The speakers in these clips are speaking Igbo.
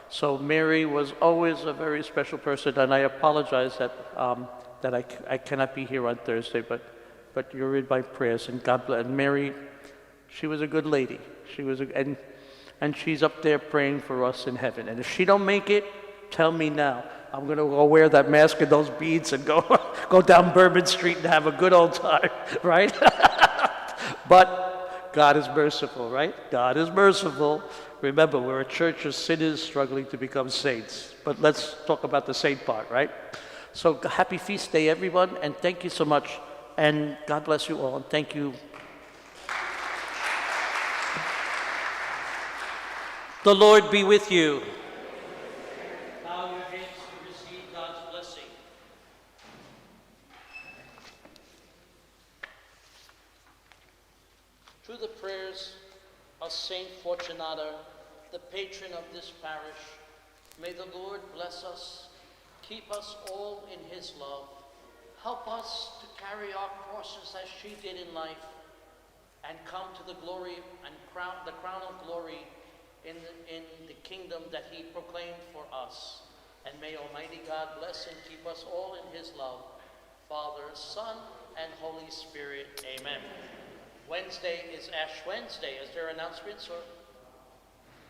So Mary was always a very special person, and I apologize that I cannot be here on Thursday, but you're in my prayers, and God bless. And Mary, she was a good lady. She was, and she's up there praying for us in heaven. And if she don't make it, tell me now. I'm gonna go wear that mask and those beads and go down Bourbon Street and have a good old time, right? But God is merciful, right? God is merciful. Remember, we're a church of sinners struggling to become saints. But let's talk about the saint part, right? So happy feast day, everyone, and thank you so much. And God bless you all, and thank you. The Lord be with you. Bow your heads to receive God's blessing. Through the prayers of Saint Fortunata, the patron of this parish, may the Lord bless us, keep us all in his love, help us to carry our crosses as she did in life, and come to the glory and crown, the crown of glory in the kingdom that he proclaimed for us. And may Almighty God bless and keep us all in his love, Father, Son, and Holy Spirit. Amen. Wednesday is Ash Wednesday. Is there announcements or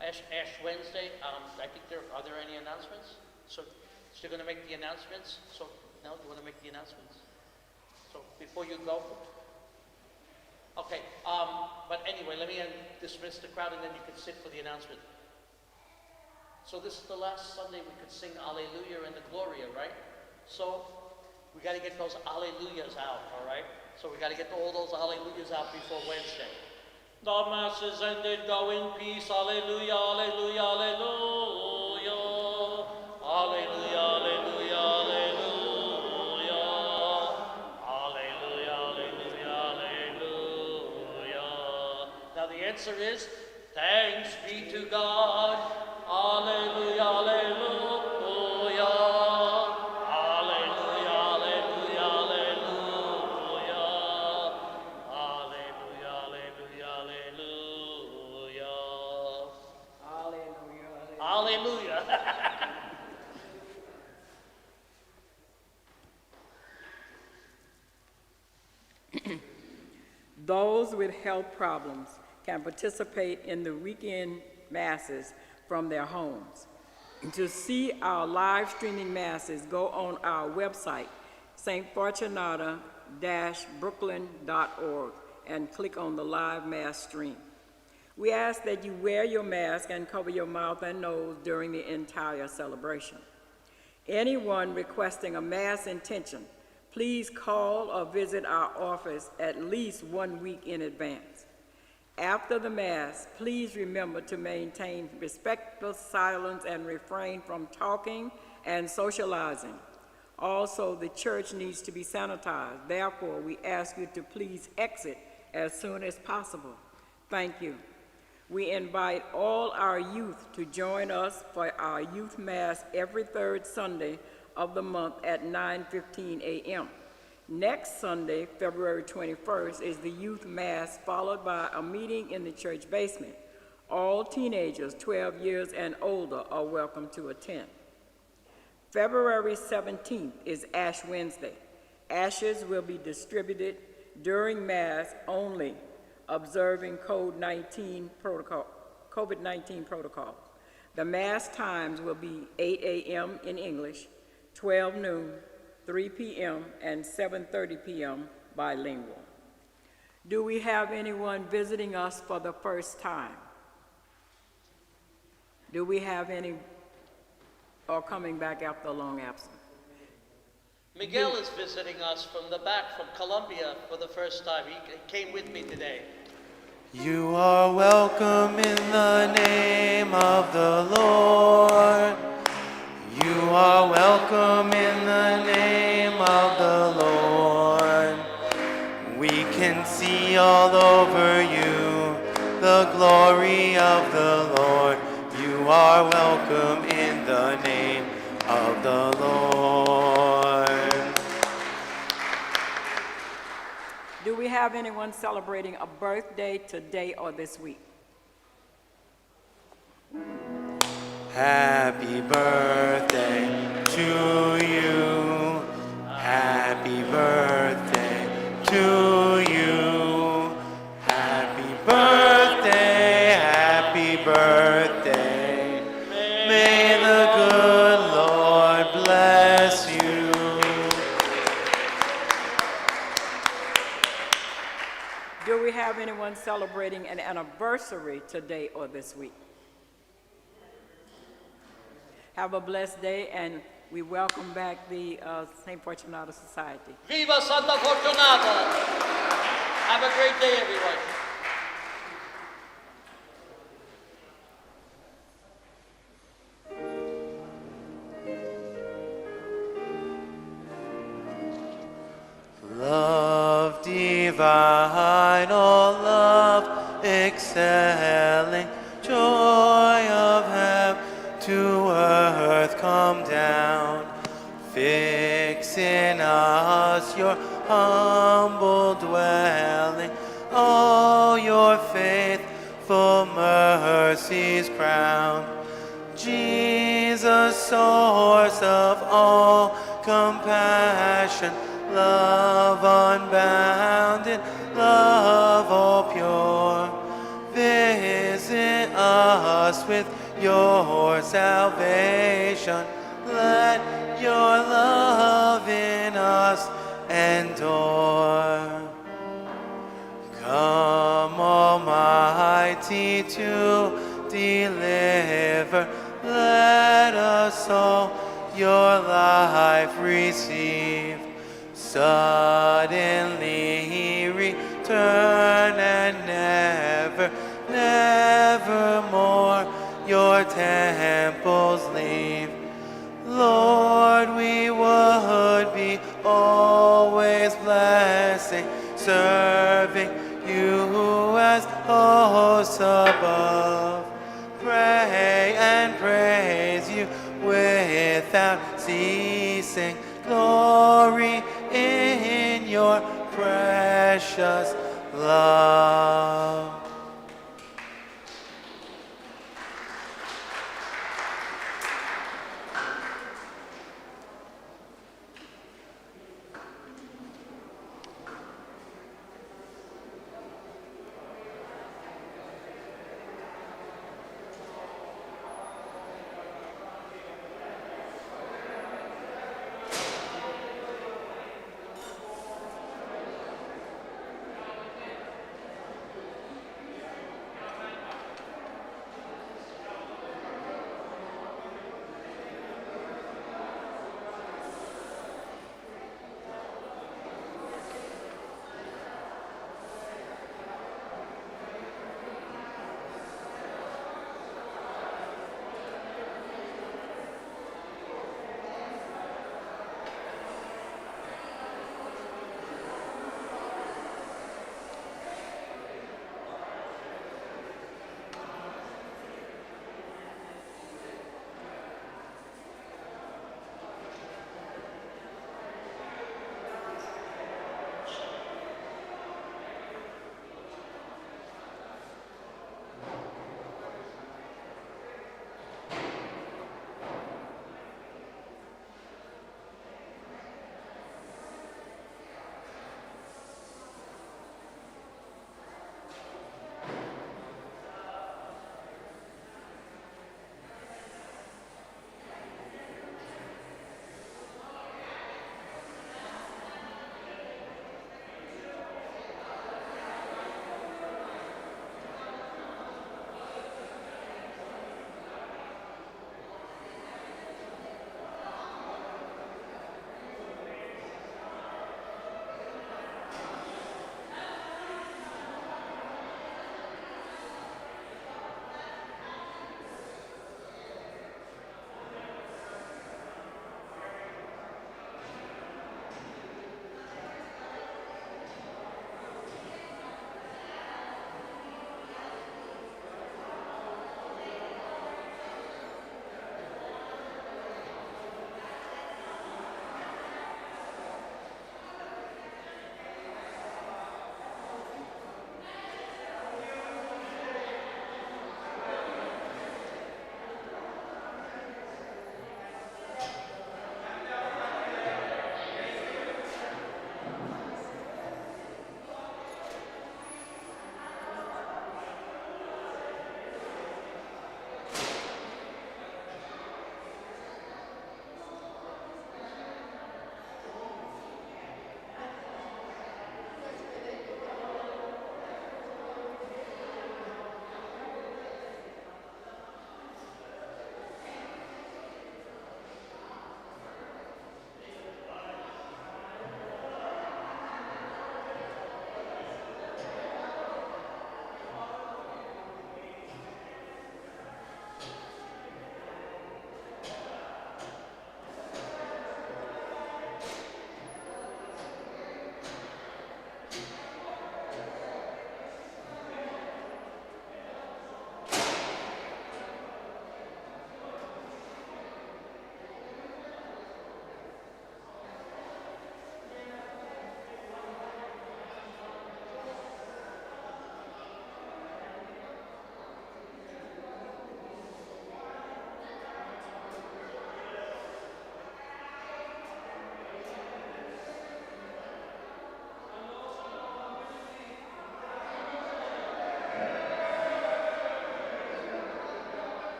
Ash Wednesday? I think there are there any announcements? So still gonna make the announcements? So now do you wanna make the announcements? So before you go? Okay, but anyway, let me dismiss the crowd and then you can sit for the announcement. So this is the last Sunday we could sing Alleluia and the Gloria, right? So we gotta get those Alleluias out, all right? So we gotta get all those Alleluias out before Wednesday. The Mass is ended, go in peace, Alleluia, Alleluia, Alleluia. Alleluia, Alleluia, Alleluia. Alleluia, Alleluia, Alleluia. Now the answer is, thanks be to God. Alleluia, Alleluia. Alleluia, Alleluia, Alleluia. Alleluia, Alleluia, Alleluia. Alleluia. Alleluia. Those with health problems can participate in the weekend masses from their homes. To see our live streaming masses, go on our website, stfortunata-brooklyn.org, and click on the live mass stream. We ask that you wear your mask and cover your mouth and nose during the entire celebration. Anyone requesting a mass intention, please call or visit our office at least 1 week in advance. After the Mass, please remember to maintain respectful silence and refrain from talking and socializing. Also, the church needs to be sanitized. Therefore, we ask you to please exit as soon as possible. Thank you. We invite all our youth to join us for our youth Mass every third Sunday of the month at 9:15 a.m. Next Sunday, February 21st, is the youth Mass, followed by a meeting in the church basement. All teenagers 12 years and older are welcome to attend. February 17th is Ash Wednesday. Ashes will be distributed during Mass only, observing COVID-19 protocol. The Mass times will be 8 a.m. in English, 12 noon, 3 p.m., and 7:30 p.m. bilingual. Do we have anyone visiting us for the first time? Do we have any or coming back after a long absence? Miguel is visiting us from the back, from Colombia, for the first time. He came with me today. You are welcome in the name of the Lord. You are welcome in the name of the Lord. We can see all over you the glory of the Lord. You are welcome in the name of the Lord. Do we have anyone celebrating a birthday today or this week? Happy birthday to you. Happy birthday to you. Happy birthday, happy birthday. May the good Lord bless you. Do we have anyone celebrating an anniversary today or this week? Have a blessed day, and we welcome back the St. Fortunata Society. Viva Santa Fortunata! Have a great day, everyone. Love divine, all love excelling, joy of heaven to earth come down. Fix in us your humble dwelling, all your faithful mercies crown. Jesus, source of all compassion, love unbounded, love all pure, visit us with your salvation. Let your love in us endure. Come, Almighty, to deliver. Let us all your life receive. Suddenly return and never, nevermore your temples leave. Lord, we would be always blessing, serving you as hosts above. Pray and praise you without ceasing. Glory in your precious love.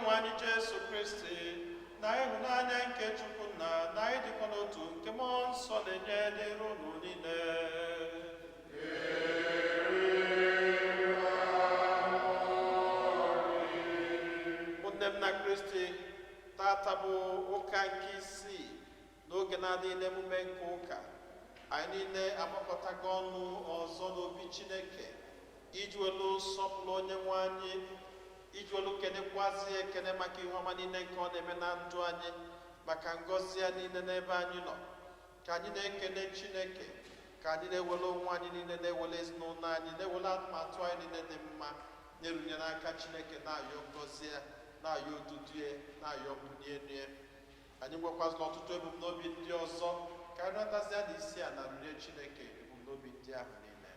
Onyenwe anyị Jesu Kristi na ịhụnanya nke Chukwu nna na ịdịkọ n'otu nke Mmụọ Nsọ na-enye dịrị unu niile. Ụmụnne m na Kristi, tata bụ ụka nke isii n'oge na-adịghị n'emume nke ụka. Anyị niile agbakọtago ọnụ ọzọ n'obi Chineke iji welu sọpụrụ Onyenwe anyị, iji welu kenekwazi ekene maka ihe ọma niile nke ọ na-eme na ndụ anyị, maka ngọzi ya niile n'ebe anyị nọ. Ka anyị na-ekene Chineke, ka anyị na-ewele onwe anyị niile, na-ewele ezinụlọ anyị, na-ewele atụmatụ anyị niile dị mma, na-erunye n'aka Chineke, na-ayọ ngọzi ya, na-ayọ odudu ya, na-ayọ mbunye elu ya. Anyị nwekwazịla ọtụtụ ebumnobi ndị ọzọ, ka anyị natazie n'isi a na rụnye Chineke ebumnobi ndị ahụ niile.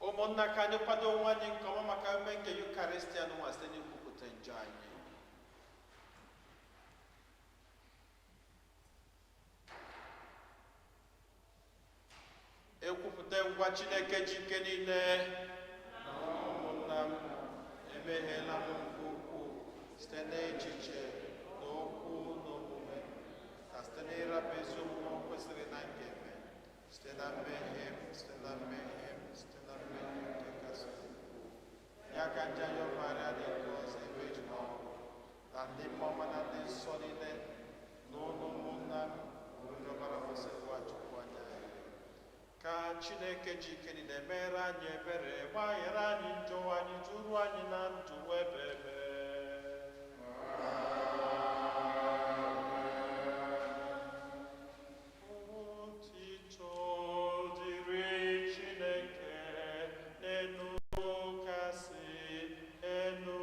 Ụmụnna, ka anyị kwado onwe anyị nke ọma maka emume nke Yukaristia n'ụwa site n'ikwupụta njọ anyị. Ekwupụta ngwa Chineke ji ike niile na ụmụnna m, emehiela m nke ukwuu site n'echiche na okwu na omume, na site n'ịrapụ ezi omume m kwesịrị na nke eme, site na mmehie m, site na mmehie m, site na mmehie nke kasị ukwuu. Ya ka njayọ Maria dị ngọzi ebe ejima ọhụrụ na ndị mmụọ ọma na ndị nsọ niile na ụlọ ụmụnna m ndị ọbara kwesịrị Chukwu anya anyị. Ka Chineke ji ike niile mere anyị ebere, gbaghara anyị njọ anyị, duru anyị na ndụ ebe ebe. Otito dịrị Chineke n'elu kasị elu.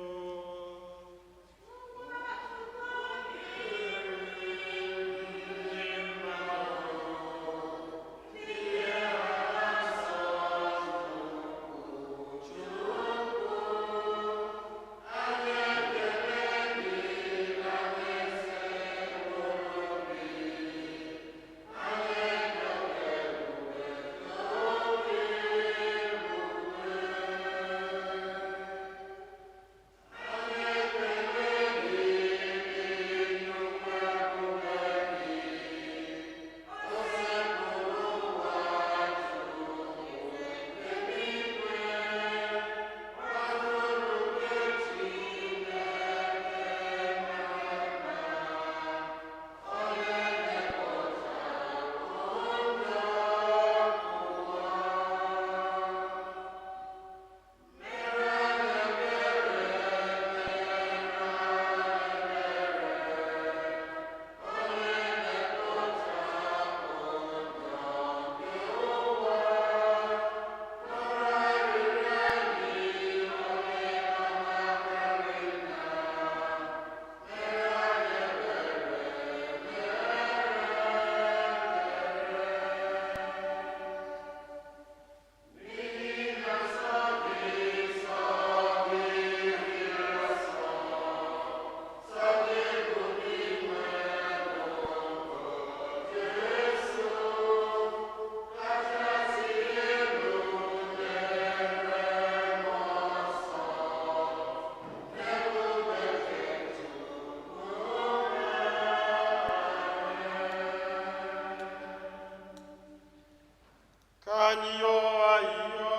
Ka anyị yọọ ayịyọ.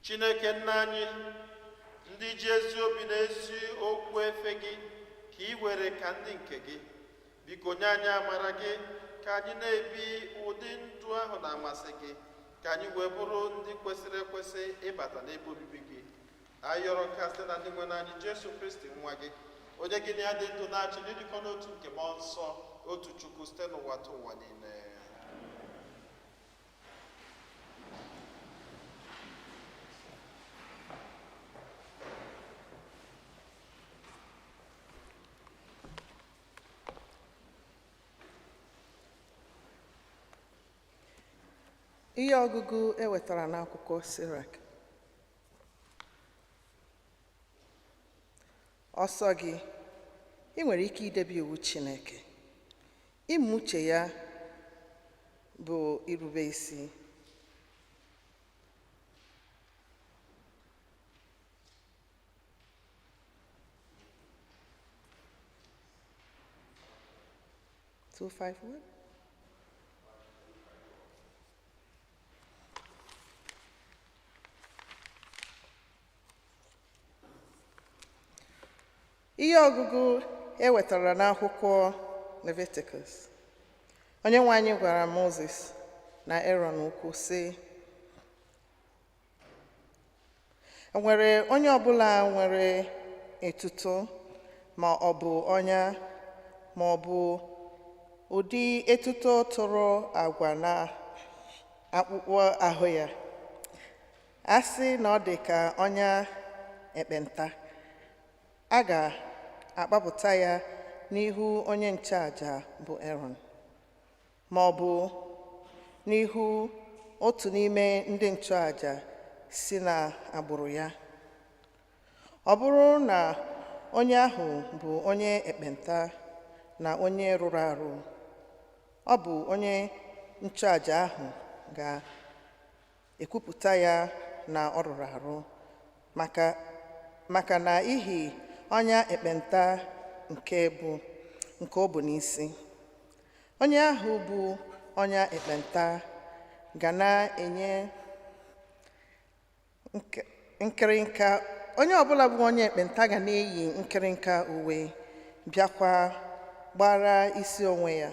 Chineke nna anyị, ndị ji ezi obi na ezi okwu efe gị, ka ị were ka ndị nke gị. Biko nye anyị amara gị, ka anyị na-ebi ụdị ndụ ahụ na-amasị gị, ka anyị wee bụrụ ndị kwesịrị ekwesị ịbata n'ebe obibi gị. Anyị yọrọ ka site na ndị nwe anyị Jesu Kristi nwa gị, onye gị na ya dị ndụ na-achị n'ịdịkọ n'otu nke Mmụọ Nsọ, otu Chukwu, site n'ụwa ta ụwa niile. Ihe ọgụgụ e wetara n'akwụkwọ Sirak. Ọsọ gị, ị nwere ike idebe iwu Chineke. Ime uche ya bụ irube isi. 251. Ihe ọgụgụ e wetara n'akwụkwọ Leviticus. Onyenwe anyị gwara Moses na Aaron okwu sị, e nwere onye ọbụla nwere etuto ma ọ bụ ọnya ma ọ bụ ụdị etuto tụrụ agwa na akpụkpọ ahụ ya, a sị na ọ dị ka ọnya ekpenta, a ga-akpọpụta ya n'ihu onye nchụaja bụ Aaron, ma ọ bụ n'ihu otu n'ime ndị nchụaja si n'agbụrụ ya. Ọ bụrụ na onye ahụ bụ onye ekpenta na onye rụrụ arụ, ọ bụ onye nchụaja ahụ ga-ekwupụta ya na ọ rụrụ arụ maka na ihi ọnya ekpenta nke o bu n'isi. Onye ahụ bụ ọnya ekpenta ga na-enye nkịrịnka, onye ọbụla bụ onye ekpenta ga na-eyi nkịrịnka uwe, bịakwa gbara isi onwe ya.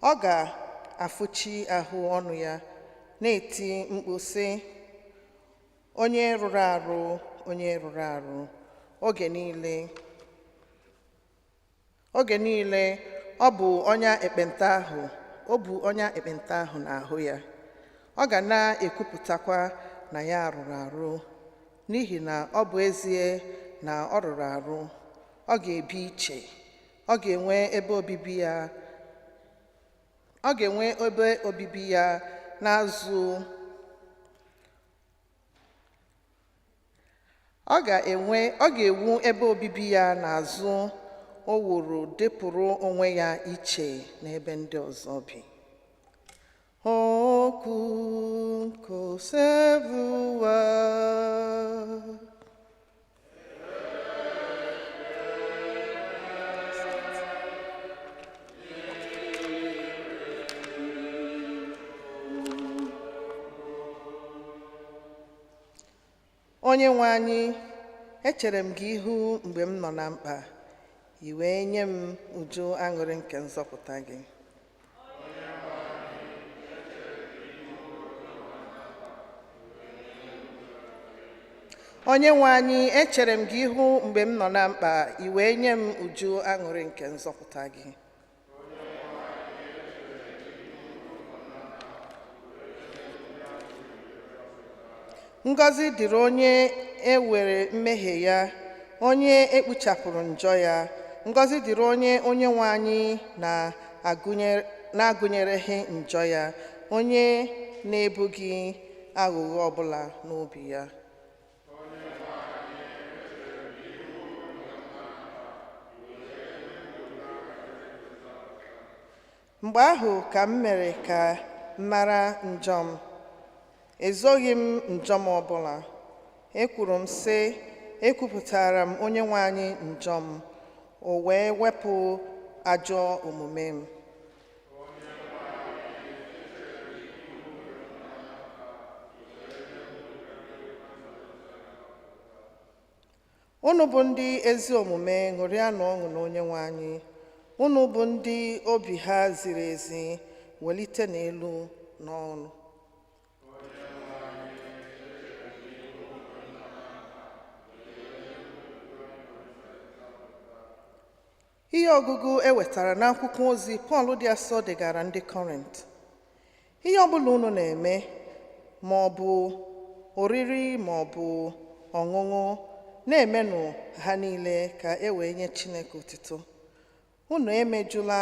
Ọ ga-afụchi ahụ ọnụ ya, na-eti mkpu sị, onye rụrụ arụ, onye rụrụ arụ, oge niile. Oge niile ọ bụ ọnya ekpenta ahụ, ọ bụ ọnya ekpenta ahụ n'ahụ ya. Ọ ga na-ekwupụtakwa na ya rụrụ arụ, n'ihi na ọ bụ ezie na ọ rụrụ arụ, ọ ga-ebi iche, ọ ga-enwe ebe obibi ya, ọ ga-enwe ebe obibi ya n'azụ, ọ ga-ewu ebe obibi ya n'azụ o wuru dịpụrụ onwe ya iche n'ebe ndị ọzọ bi. Okwu nke Osebụwa. Onye nwe anyị, echere m gị ihu mgbe m nọ na mkpa, i wee nye m uju aṅụrị nke nzọpụta gị. Onye nwe anyị, echere m gị ihu mgbe m nọ na mkpa, i wee nye m uju aṅụrị nke nzọpụta gị. Ngọzi dịrị onye e were mmehie ya, onye ekpuchapụrụ njọ ya. Ngọzi dịrị onye onye nwe anyị na-agụnyereghị njọ ya, onye na-ebughị aghụghọ ọbụla n'obi ya. Mgbe ahụ ka m mere ka m mara njọ m, ezoghị m njọ m ọbụla. Ekwuru m sị, ekwupụtara m onye nwe anyị njọ m, o wee wepụ ajọ omume m. Unu bụ ndị ezi omume, ṅụrịanụ ọṅụ n'onye nwe anyị. Unu bụ ndị obi ha ziri ezi, welite n'elu n'ọnụ. Ihe ọgụgụ e wetara n'akwụkwọ ozi Pọl dị asọ degara ndị Kọrint. Ihe ọbụla unu na-eme, ma ọ bụ oriri ma ọ bụ ọṅụṅụ, na-emenụ ha niile ka e wee nye Chineke otuto. Unu emejula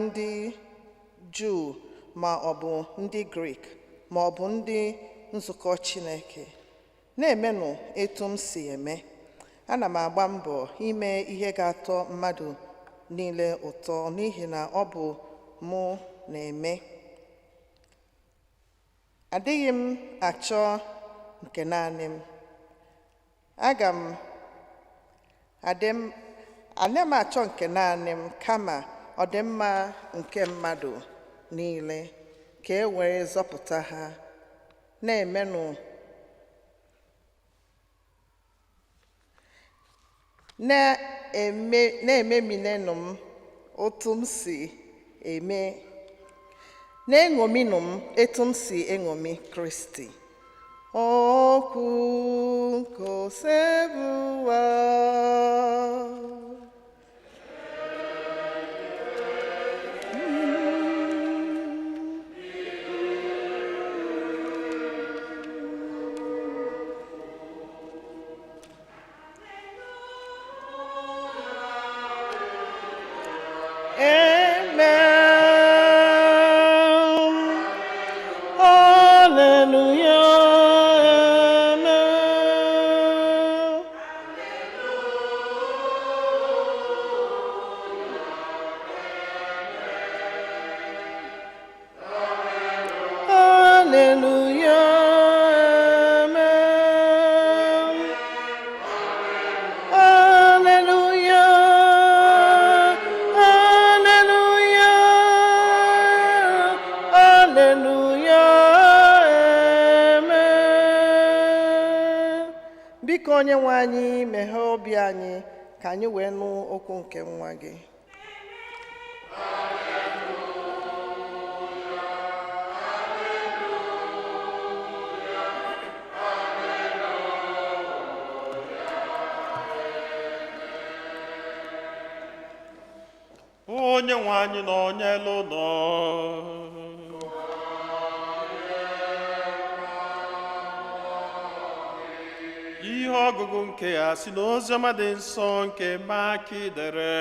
ndị Juu ma ọ bụ ndị Grik ma ọ bụ ndị nzukọ Chineke. Na-emenụ etu m si eme. Ana m agba mbọ ime ihe ga-atọ mmadụ niile ụtọ n'ihi na ọ bụ mụ na-eme. Adịghị m achọ nke naanị m. Aga m adị m ana m achọ nke naanị m kama ọdịmma nke mmadụ niile ka e wee zọpụta ha. Na-emenụ na-eme na-ememinenụ m otu m si eme na-eṅominụ m etu m si eṅomi Kristi. Okwu nke Osebụwa. Amen. Hallelujah. Amen. Hallelujah. Amen. Hallelujah. Hallelujah. Hallelujah. Amen. Biko onye nwe anyị meghee obi anyị ka anyị wee nụ okwu nke nwa gị. Onye nwe anyị nọ n'elu ụlọ. Ihe ọgụgụ nke a si n'oziọma dị nsọ nke Maki dere.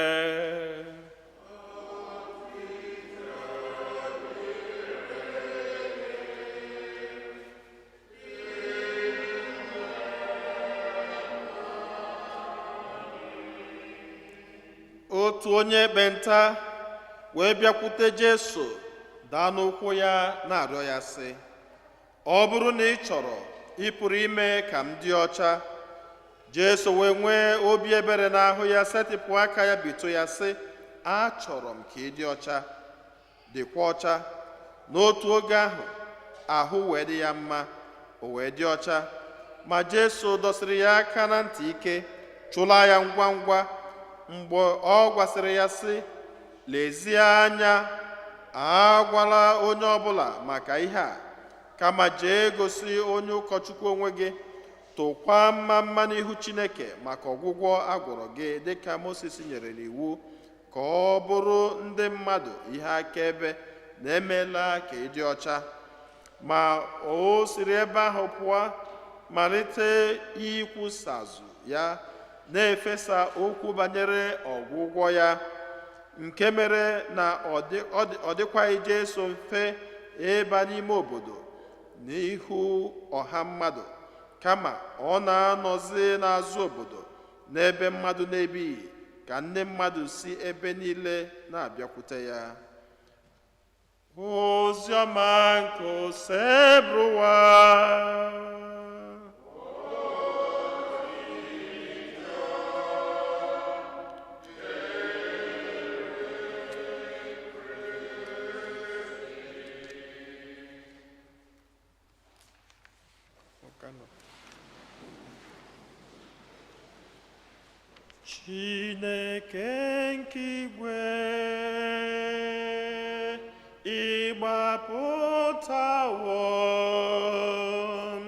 Otu onye ekpenta wee bịakwute Jesu daa n'ụkwụ ya na-arịọ ya sị, ọ bụrụ na ị chọrọ, ị pụrụ ime ka m dị ọcha. Jesu wee nwee obi ebere n'ahụ ya, setịpụ aka ya bitụ ya sị, achọrọ m ka ị dị ọcha, dịkwa ọcha. N'otu oge ahụ, ahụ wee dị ya mma, o wee dị ọcha. Ma Jesu dọsịrị ya aka na ntị ike, chụlaa ya ngwa ngwa. Mgbe ọ gwasịrị ya sị, lezie anya, agwala onye ọbụla maka ihe a, kama jee gosi onye ụkọchukwu onwe gị, tụkwaa mma mma n'ihu Chineke maka ọgwụgwọ a gwọrọ gị dịka Moses nyere n'iwu, ka ọ bụrụ ndị mmadụ ihe akaebe na emeela ka ị dị ọcha. Ma o siri ebe ahụ pụọ, malite ikwusazụ ya, na-efesa okwu banyere ọgwụgwọ ya, nke mere na ọ dịkwaghị Jesu mfe ịba n'ime obodo n'ihu ọha mmadụ, kama ọ na-anọzi n'azụ obodo n'ebe mmadụ na-ebighị, ka ndị mmadụ si ebe niile na-abịakwute ya. Oziọma nke Osebụrụwa. Chineke nke igwe, ị gbapụtawo m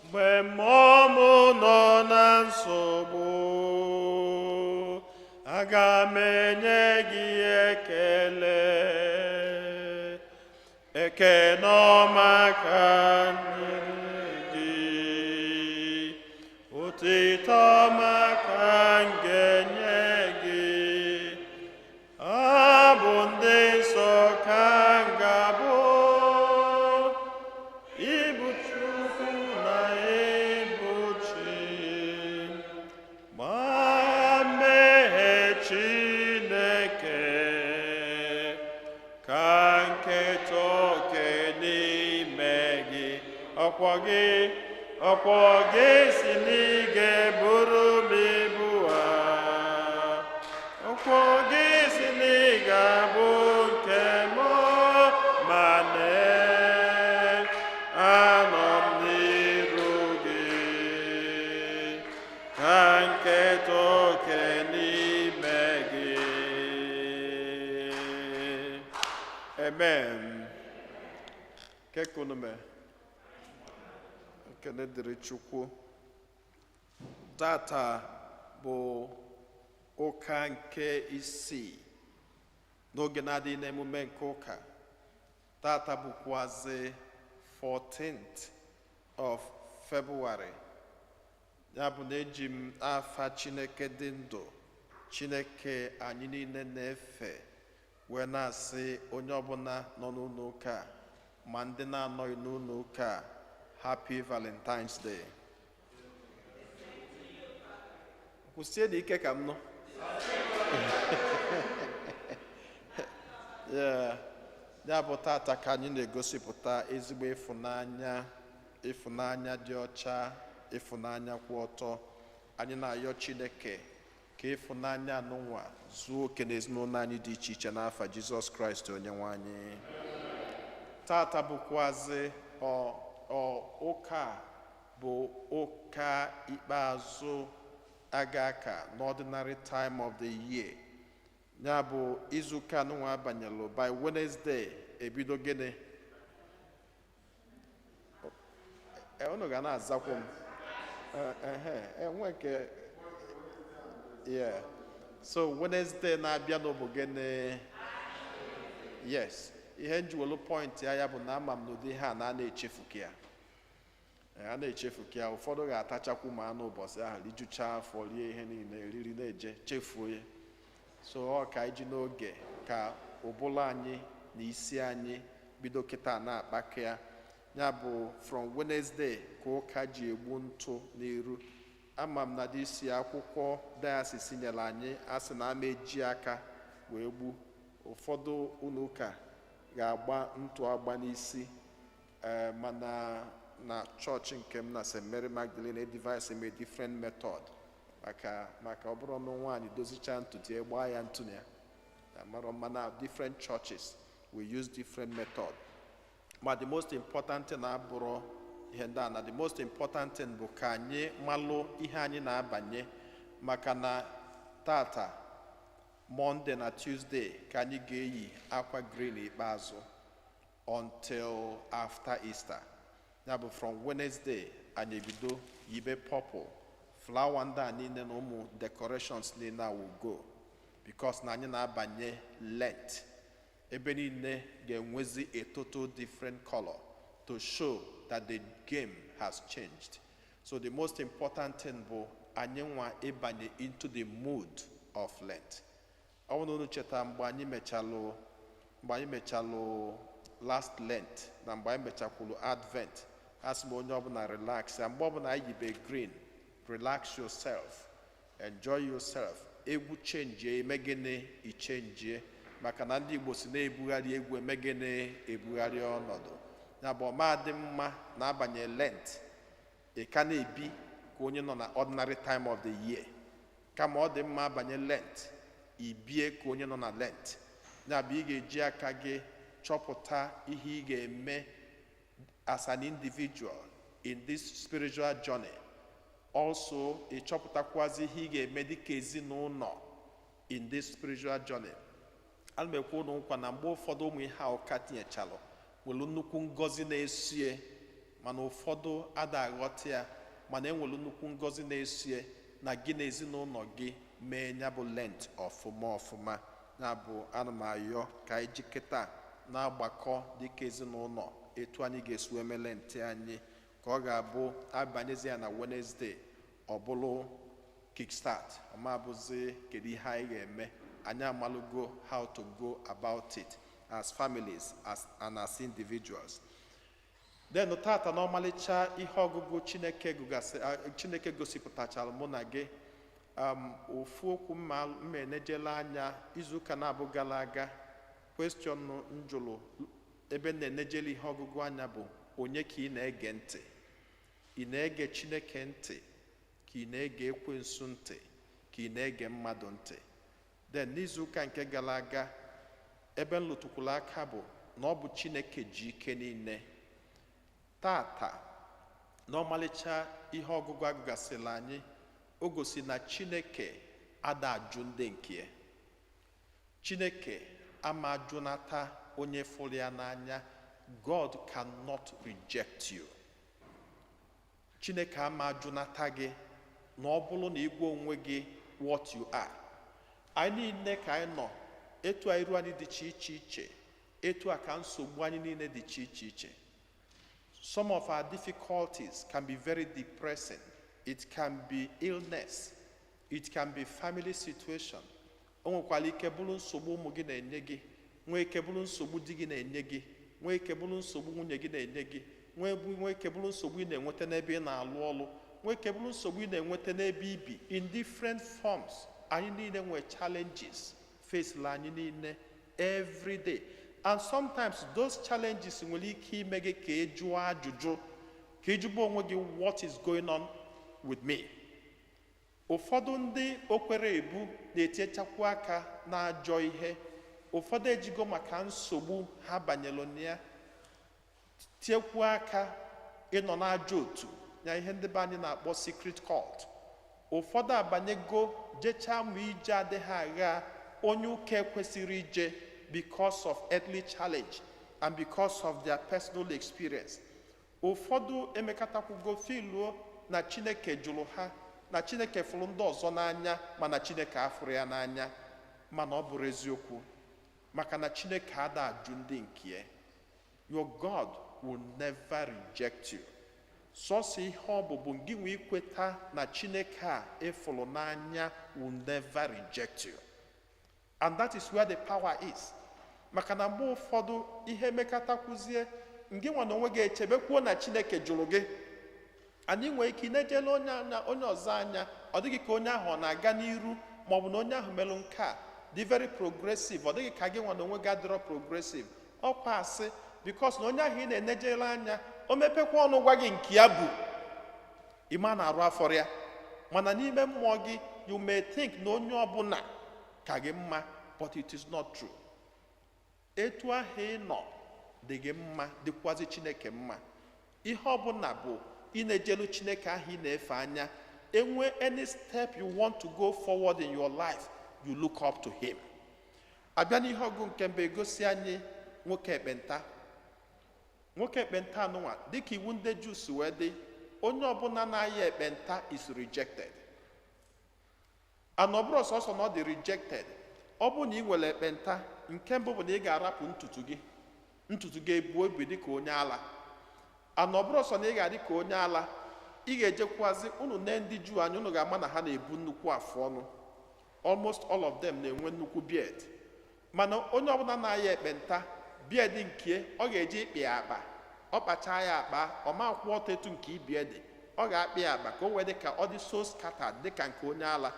mgbe mmụọ m nọ na nsogbu, aga m enye gị ekele. Ekele ọma ka m nyere gị, otito ọma ka m ga-enye gị, abụ ndị nsọ ka m ga-abụ, ịbụ Chukwu na ịbụ Ọkwọ gị si n'ige buru m ibu a. Ọkwọ gị si n'ịga bụ nke m, ma nee, anọ m n'iru gị ka nketa oke n'ime gị. Amen. Kekunume. Ekene dịrị Chukwu. Tata bụ ụka nke isii n'oge na-adịghị n'emume nke ụka. Tata bụkwazi 14th of February. Ya bụ na eji m afa Chineke dị ndụ, Chineke anyị niile na-efe, wee na-asị onye ọbụla nọ n'ụlọ ụka a, ma ndị na-anọghị n'ụlọ ụka a, Happy Valentine's Day. Kwụsie dị ike ka m nụ. Yeah. Ya bụ tata ka anyị na-egosipụta ezigbo ịfụnanya, ịfụnanya dị ọcha, ịfụnanya kwụ ọtọ. Anyị na-ayọ Chineke ka ịfụnanya n'ụwa zuo oke n'ezinụlọ anyị dị iche iche n'afa Jizọs Kraịst onye nwe anyị. Tata bụkwazị ọ ụka bụ ụka ikpeazụ aga aka n'ordinary time of the year. Ya bụ izuụka nụnwa abanyelụ by Wednesday ebido gịnị? Unu ga na-azakwu m. Ehe, enwe nke, yeah. So Wednesday na-abịa n'ụbụ gịnị? Yes. Ihe njiwelu point ya bụ na ama m n'ụdị ha na a na-echefu ka ya. A na-echefu ka ya. Ụfọdụ ga-atachakwu ma anụ ụbọchị ahụ rijuchaa afọ, rie ihe niile eriri na-eje chefuo ya. So ọ ka iji n'oge ka ụbụla anyị na isi anyị bido kịta na-akpakọ ya. Ya bụ from Wednesday ka ụka ji egbu ntụ n'iru. Ama m na disi akwụkwọ diocese nyere anyị asị na ama eji aka wee gbu. Ụfọdụ ụlọ ụka ga-agba ntụ agba n'isi, mana na chọọchị nke m na St. Mary Magdalene device m a different method maka ọ bụrụ na nwaanyị dozichaa ntutu ya gbaa ya ntụ na ya. Amara mana different churches we use different method. Ma the most important thing abụrụ ihe ndị a, na the most important thing bụ ka anyị malụ ihe anyị na-abanye, maka na tata Monday na Tuesday ka anyị ga-eyi akwa green ikpeazụ until after Easter. Ya bụ from Wednesday anyị ebido yibe purple flower ndị a niile na ụmụ decorations niile a will go, because na anyị na-abanye Lent. Ebe niile ga-enwezi a total different color to show that the game has changed. So the most important thing bụ anyị nwa ịbanye into the mood of Lent. Ọ bụrụ na unu cheta mgbe anyị mechalụ last Lent na mgbe anyị mechakwuru Advent, asị m onye ọbụla relax ya. Mgbe ọbụla anyị yibe green, relax yourself, enjoy yourself. Egwu chenjie, eme gịnị, ichenjie, maka na ndị Igbo si na-ebugharị egwu eme gịnị, ebugharị ọnọdụ. Ya bụ ọma dị mma na-abanye Lent ị ka na-ebi ka onye nọ na ordinary time of the year, kama ọ dị mma abanye Lent ibie ka onye nọ na Lent. Ya bụ ị ga-eji aka gị chọpụta ihe ị ga-eme as an individual in this spiritual journey. Also ị chọpụtakwazi ihe ị ga-eme dịka ezinụlọ in this spiritual journey. Ana m ekwe ụnụ nkwa na mgbe ụfọdụ ụmụ ihe a ụka tinyechalụ nwere nnukwu ngọzi na-esie, mana ụfọdụ ada aghọta ya, mana enwere nnukwu ngọzi na-esie na gị na ezinụlọ gị mee ya bụ Lent ọfụma ọfụma. Ya bụ ana m ayọ ka anyị jikọta na-agbakọ dịka ezinụlọ etu anyị ga-esi eme Lent anyị, ka ọ ga-abụ abanyezi ya na Wednesday ọ bụrụ kickstart, ọma bụzi kedu ihe anyị ga-eme. Anyị amalụgo how to go about it as families and as individuals. Then tata na ọmalịcha ihe ọgụgụ Chineke gụgasị, Chineke gosipụtachara mụ na gị, ofu okwu mma mma enejela anya izuụka na-abụ gara aga. Question njụlụ ebe m na-enejela ihe ọgụgụ anya bụ onye ka ị na-ege ntị? Ị na-ege Chineke ntị, ka ị na-ege ekwensu ntị, ka ị na-ege mmadụ ntị? Then n'izuụka nke gara aga, ebe m lụtụkwuru aka bụ na ọ bụ Chineke ji ike niile. Tata, na ọmalịcha ihe ọgụgụ agụgasịrị anyị, o gosi na Chineke ada ajụ ndị nke ya. Chineke ama ajụnata onye fụrụ ya n'anya. God cannot reject you. Chineke ama ajụnata gị na ọ bụrụ na ịgwa onwe gị what you are. Anyị niile ka anyị nọ etu a, iru anyị dịcha iche iche, etu a ka nsogbu anyị niile dịcha iche iche. Some of our difficulties can be very depressing. It can be illness, it can be family situation. O nwekwara ike bụrụ nsogbu ụmụ gị na-enye gị, nwee ike bụrụ nsogbu di gị na-enye gị, nwee ike bụrụ nsogbu nwunye gị na-enye gị, nwee ike bụrụ nsogbu ị na-enweta n'ebe ị na-alụ ọlụ, nwee ike bụrụ nsogbu ị na-enweta n'ebe ibi, in different forms. Anyị niile nwee challenges face anyị niile every day, and sometimes those challenges nwere ike ime gị ka ị jụọ ajụjụ, ka ị jụba onwe gị, "What is going on with me?" Ụfọdụ ndị okwere ebu na-etinyechakwu aka n'ajọ ihe. Ụfọdụ ejigo maka nsogbu ha banyere na ya tiekwu aka ịnọ n'ajọ otu ya, ihe ndị be anyị na-akpọ secret cult. Ụfọdụ abanyego jechaa ma ije adịghị agha onye ụka ekwesịrị ije because of earthly challenge and because of their personal experience. Ụfọdụ emekatakwugo filuo na Chineke jụrụ ha, na Chineke fụrụ ndị ọzọ n'anya mana Chineke afụrụ ya n'anya. Mana ọ bụrụ eziokwu, maka na Chineke ada ajụ ndị nke ya. Your God will never reject you. Sọsọ ihe ọ bụ bụ gị nwee ikweta na Chineke a ịfụrụ n'anya will never reject you, and that is where the power is. Maka na mgbe ụfọdụ ihe mekatakwuzie, ngị nwa na onwe gị echebekwuo na Chineke jụrụ gị. Anyị nwee ike ị na-ejele onye anya, onye ọzọ anya, ọ dịghị ka onye ahụ ọ na-aga n'iru, maọbụ na onye ahụ melụ nke a dị very progressive, ọ dịghị ka gị nwa na onwe gị adịrọ progressive. Ọkwa asị, because na onye ahụ ị na-enejere anya, o mepekwa ọnụ gwa gị nke ya bụ ịma na-arụ afọrọ ya, mana n'ime mmụọ gị, you may think na onye ọbụla ka gị mma, but it is not true. Etu ahụ ị nọ dị gị mma, dịkwazị Chineke mma. Ihe ọbụla bụ ị na-ejelu Chineke ahụ ị na-efe anya. Enwe any step you want to go forward in your life, you look up to him. Abịa n'ihe ọgụ nke mbụ, egosi anyị nwoke ekpenta. Nwoke ekpenta anụnwa, dịka iwu ndị Juu si wee dị, onye ọbụla na-aya ekpenta is rejected. And ọ bụrụ sọsọ na ọ dị rejected, ọ bụrụ na ị nwere ekpenta, nke mbụ bụ na ị ga-arapụ ntutu gị, ntutu gị ebuo ibu dịka onye ala. And ọ bụrụ sọ na ị ga-adị ka onye ala, ị ga-ejekwazi unu nee ndị Juu anya, unu ga-ama na ha na-ebu nnukwu afụ ọnụ. Almost all of them na-enwe nnukwu beard. Mana onye ọbụla na-aya ekpenta, beard nke ọ ga-eji ịkpị ya akpa, ọ kpachaa ya akpa, ọ ma kwụ ọtọ etu nke ibie dị, ọ ga-akpị ya akpa ka o wee dị ka ọ dị so scattered dị ka nke onye ala.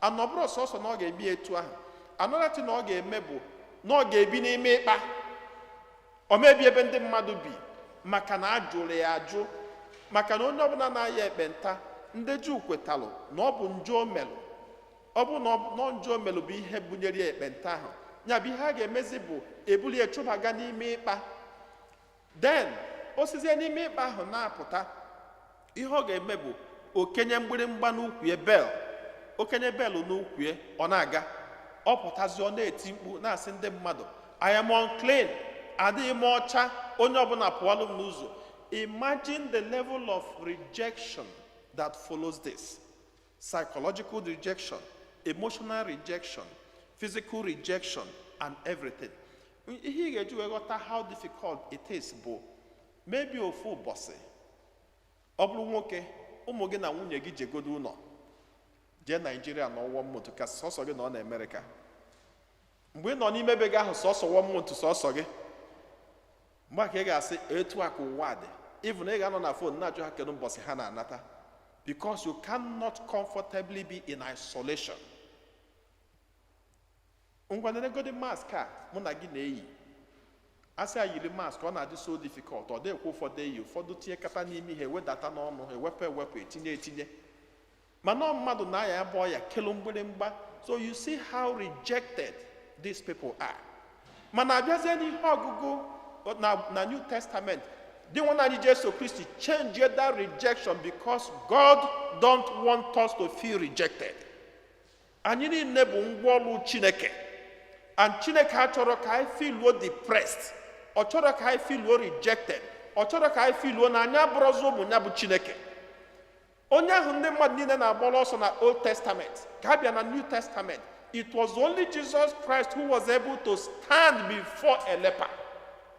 And ọ bụrụ sọsọ na ọ ga-eme etu ahụ, another thing na ọ ga-eme bụ na ọ ga-ebi n'ime ịkpa, ọ mebi ebe ndị mmadụ bi, maka na a jụrụ ya ajụ. Maka na onye ọbụla na-aya ekpenta, ndị Juu kwetalụ na ọ bụ njọ o melụ. Ọ bụ na njọ o melụ bụ ihe bunyere ya ekpenta ahụ. Ya bụ ihe a ga-emezi bụ ebuli ya chụbaga n'ime ịkpa. Then osizie n'ime ịkpa ahụ na-apụta, ihe ọ ga-eme bụ okenye mgbịrịmgba n'ukwu ya, bell, okenye bell n'ukwu ya, ọ na-aga. Ọ pụtazi, ọ na-eti mkpu, na-asị ndị mmadụ, "I am unclean, adịghị m ọcha, onye ọbụla pụọlụ m n'ụzọ." Imagine the level of rejection that follows this: psychological rejection, emotional rejection, physical rejection and everything. Ihe ị ga-eji wee ghọta how difficult it is bụ maybe ofu ụbọchị, ọ bụrụ nwoke, ụmụ gị na nwunye gị jegodo ụlọ, jee Naijiria na one month, ka sọsọ gị nọ na Amerịka. Mgbe ị nọ n'ime be gị ahụ sọsọ one month, sọsọ gị, mgbe a ka ị ga-asị etu a ka ụwa dị. Even ị ga-anọ na phone na-ajụ ha kedu mbọsị ha na-anata, because you cannot comfortably be in isolation. Ngwa, nenegodi mask a mụ na gị na-eyi. Asị yiri mask, ọ na-adị so difficult. Ọ dịghịkwa ụfọdụ eyi, ụfọdụ tinyekata n'ime ihe, ewedata n'ọnụ, ewepụ ewepụ, etinye etinye. Mana ọ mmadụ na-aya ya bụ ọya kelu mgbịrịmgba. So you see how rejected these people are. Mana abịazie n'ihe ọgụgụ na New Testament, dị nwa anyị Jesu Kristi change that rejection, because God don't want us to feel rejected. Anyị niile bụ ngwaọrụ Chineke, and Chineke achọrọ ka anyị feeluo depressed, ọ chọrọ ka anyị feeluo rejected, ọ chọrọ ka anyị feeluo na anyị abụrụzi ụmụ ya bụ Chineke. Onye ahụ ndị mmadụ niile na-agbara ọsọ na Old Testament, ka a bịa na New Testament, it was only Jesus Christ who was able to stand before a leper.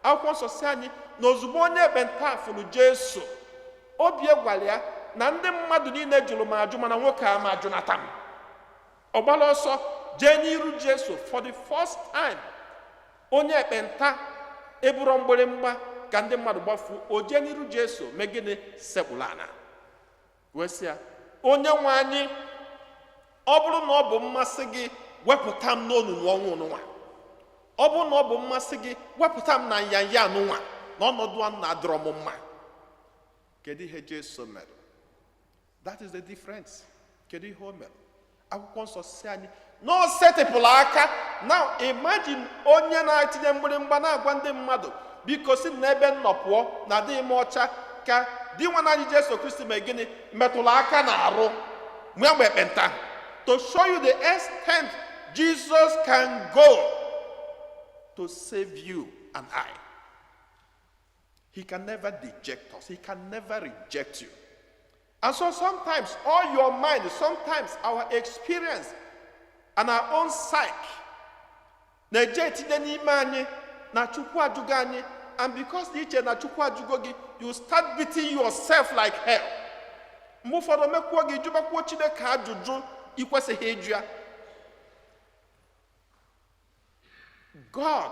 Akwụkwọ nsọ si anyị na ozugbo onye ekpenta fụrụ Jesu, obi gwara ya na ndị mmadụ niile jụrụ m ajụ, mana nwoke a ma ajụnata m. Ọ gbara ọsọ jee n'iru Jesu for the first time. Onye ekpenta eburo mgbịrịmgba ka ndị mmadụ gbafuo, o jee n'iru Jesu mee gịnị? Sekpụrụ ana wee sị ya, onye nwe anyị, ọ bụrụ na ọ bụ mmasị gị, wepụta m n'onunu ọnwụ nụnwa. Ọ bụrụ na ọ bụ mmasị gị, wepụta m na nyanya nụnwa, na ọnọdụ a na-adịrọ m mma. Kedu ihe Jesu mere? That is the difference. Kedu ihe o mere? Akwụkwọ nsọ si anyị na o setịpụrụ aka. Now imagine onye na-etinye mgbịrịmgba na-agwa ndị mmadụ, biko si n'ebe m nọ pụọ, na adịghị m ọcha, ka di nwa anyị Jesu Kristi mee gịnị? Metụrụ aka na arụ mgbe ekpenta, to show you the extent Jesus can go to save you and I. He can never deject us. He can never reject you. And so sometimes all your mind, sometimes our experience and our own psyche na-eje etinye n'ime anyị na Chukwu ajụgo anyị, and because na iche na Chukwu ajụgo gị, you start beating yourself like hell. Mgbe ụfọdụ mekwuo gị, jụbakwuo Chineke ajụjụ ị kwesịghị ịjụ ya. God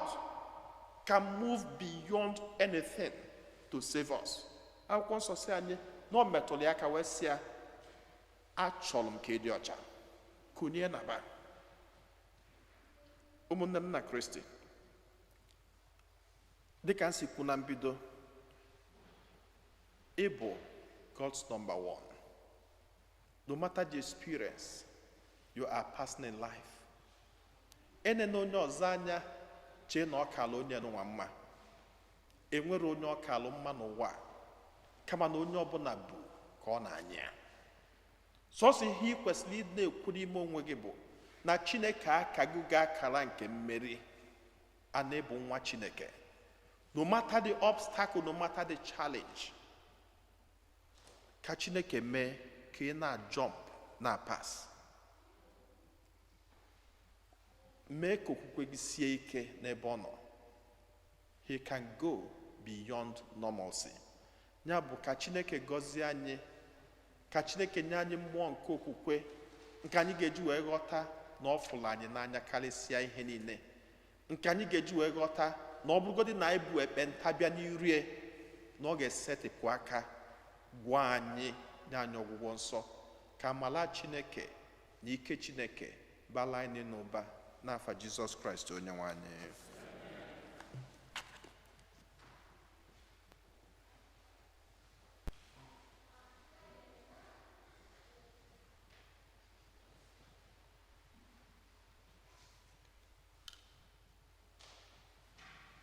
can move beyond anything to save us. Akwụkwọ nsọ si anyị na ọ metụrụ ya aka wee sị ya, achọrọ m ka ị dị ọcha, kunie na ba. Ụmụnne m na Kristi, dịka m si kwu na mbido, ịbụ God's number one. No matter the experience you are passing in life, enene onye ọzọ anya chee na ọ kala onye nwa mma. Enwere onye ọ kalụ mma n'ụwa, kama na onye ọbụla bụ ka ọ na-anya. Sọsọ ihe ị kwesịrị ịdị na-ekwu n'ime onwe gị bụ na Chineke akago gị akara nke mmeri, a na-ebu nwa Chineke. No matter the obstacle, no matter the challenge, ka Chineke mee ka ị na-jump na pass. Mee ka okwukwe gị sie ike n'ebe ọ nọ. He can go beyond normalcy. Ya bụ ka Chineke gọzie anyị, ka Chineke nye anyị mmụọ nke okwukwe nke anyị ga-eji wee ghọta na ọ fụrụ anyị n'anya karịsịa ihe niile, nke anyị ga-eji wee ghọta na ọ bụrụgodị na anyị bụ ekpenta bịa n'irie, na ọ ga-esetịpụ aka gwọọ anyị, nye anyị ọgwụgwọ nsọ. Ka amala Chineke na ike Chineke bala anyị n'ụba n'afa Jizọs Kraịst onye nwe anyị.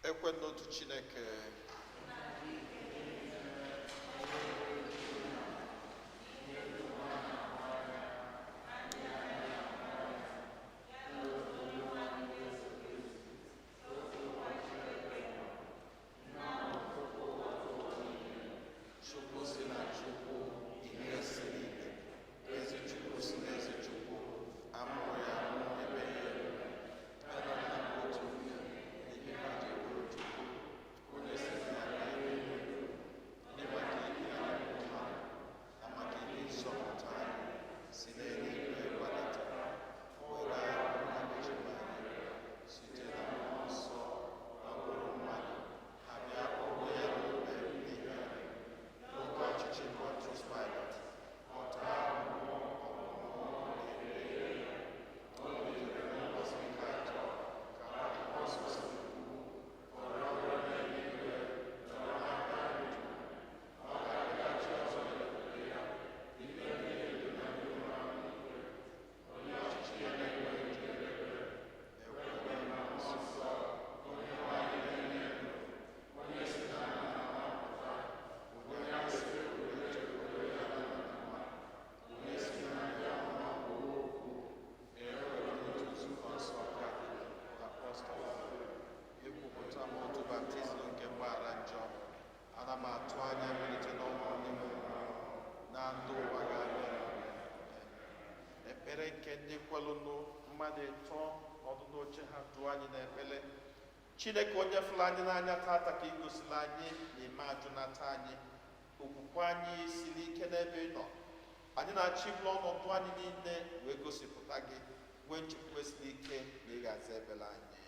Ekwe n'otu Chineke, Chukwu si na Chukwu, ihe si n'ike, ezi Chukwu si n'ezi Chukwu, amụrụ ya emeghị ya, ya na nna bụ otu onye, ihe ha ji bụrụ Chukwu, onye si na Ekpere nke ndị kwelụnụ mmadụ ịtọ nọdụ n'oche ha duo anyị n'ekpere. Chineke onye fụrụ anyị n'anya, tata ka ị gosiri anyị na ime ajụnata anyị. Okwukwe anyị siri ike n'ebe ị nọ. Anyị na-achọ ibulu ọnọdụ anyị niile wee gosipụta gị, nwee nchekwube siri ike na ị ga-aza ekpere anyị.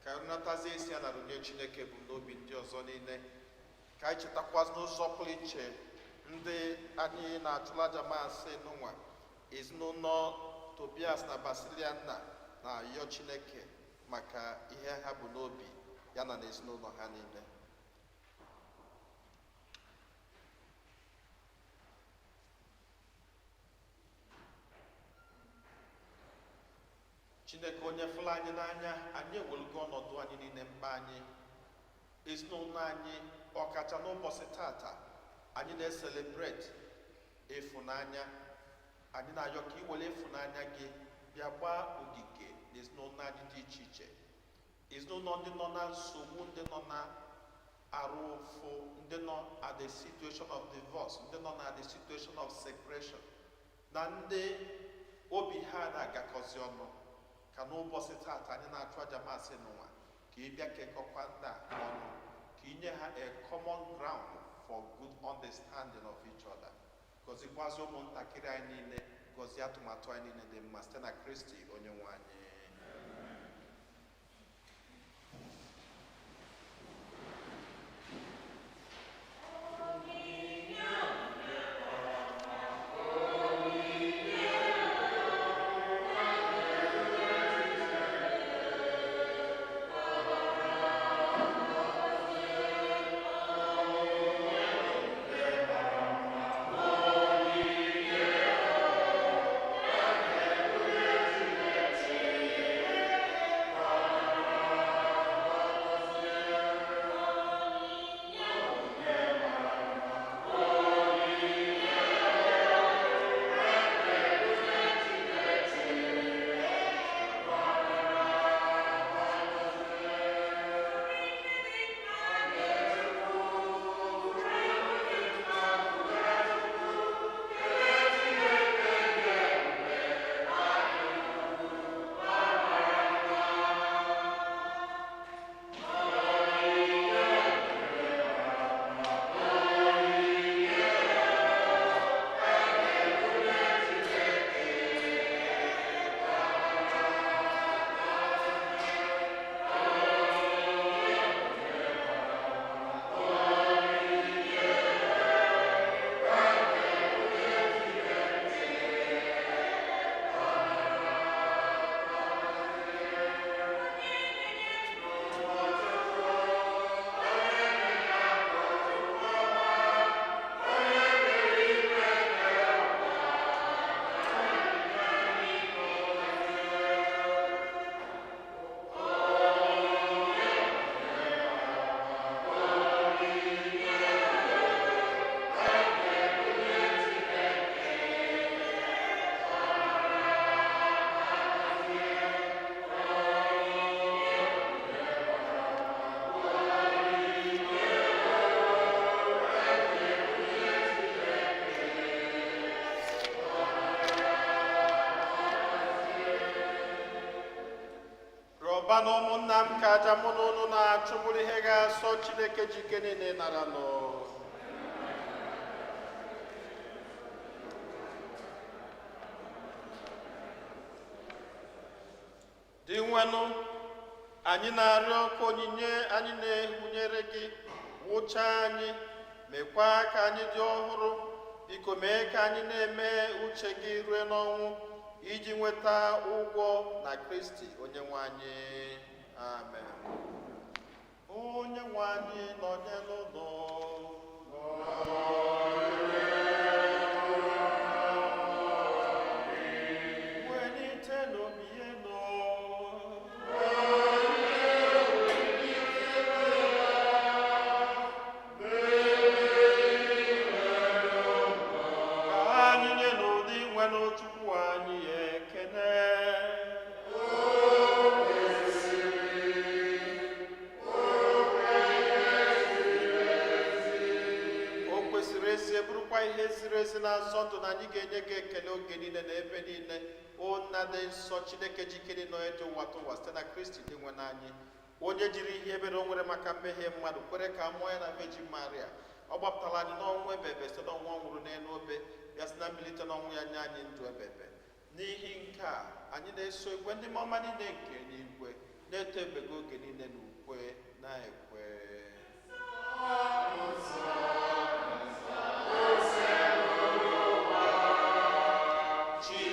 Ka anyị natazie isi a nara onye Chineke bụ n'obi ndị ọzọ niile, ka anyị chetakwazị n'ụzọ pụrụ iche ndị anyị na-achụla aja maasị n'ụwa, ezinụlọ Tobias na Basilia nna na-ayọ Chineke maka ihe ha bụ n'obi ya na n'ezinụlọ ha niile. Chineke onye fụrụ anyị n'anya, anyị ewelugo ọnọdụ anyị niile, mkpa anyị, ezinụlọ anyị, ọkacha n'ụbọchị tata anyị na-eselebreti ịfụnanya. Anyị na-ayọ ka ị were ịfụnanya gị bịa gbaa ogige n'ezinụlọ anyị dị iche iche, ezinụlọ ndị nọ na nsogbu, ndị nọ na arụ ụfụ, ndị nọ at the situation of divorce, ndị nọ na the situation of separation, na ndị obi ha na-agakọzi ọnụ. Ka n'ụbọchị tata anyị na-achụ aja masị n'ụwa, ka ị bịa kekọkwa ndị a ọnụ, ka ị nye ha a common ground for good understanding of each other. Gọzikwazị ụmụntakịrị anyị niile, gọzie atụmatụ anyị niile dị mma site na Kristi onye nwe anyị. Amen. Ụmụnna m, ka aja mụ na unu na-achụ bụrụ ihe ga-asọ Chineke ji ike niile nara nụ. Dị nwenụ, anyị na-arịọ ka onyinye anyị na-ehunyere gị wụchaa anyị, mekwa ka anyị dị ọhụrụ. Biko mee ka anyị na-eme uche gị rue n'ọnwụ, iji nweta ụgwọ na Kristi onye nwe anyị. Amen. Onye nwe anyị nọnyere unu. Welitenụ obi elu. Ka anyị nye n'ụdị nwenụ Chukwu anyị ekene. O kwesịrị ezi, bụrụkwa ihe ziri ezi na nsọ ndụ na anyị ga-enye gị ekele oge niile na ebe niile, o Nna dị nsọ, Chineke jikere nọ dị ụwa tụwa, site na Kristi dị nwe n'anyị, onye jiri ihe ebere o nwere maka mmehie mmadụ kwere ka a mụọ ya na Virgin Maria. Ọ gbapụtara anyị n'ọnwụ ebebe site n'ọnwụ ọ nwụrụ n'elu obe ya, si na mbilite n'ọnwụ ya nye anyị ndụ ebebe. N'ihi nke a, anyị na-eso igwe ndị mmụọ ọma niile nke eluigwe na-eto ebube oge niile na ukwe na-ekwe.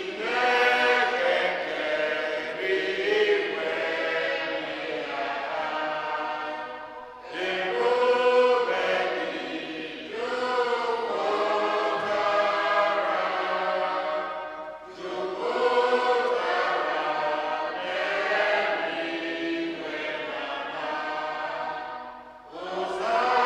Chineke kere igwe, ebube gị jupụtara n'eluigwe na ala. Hosana,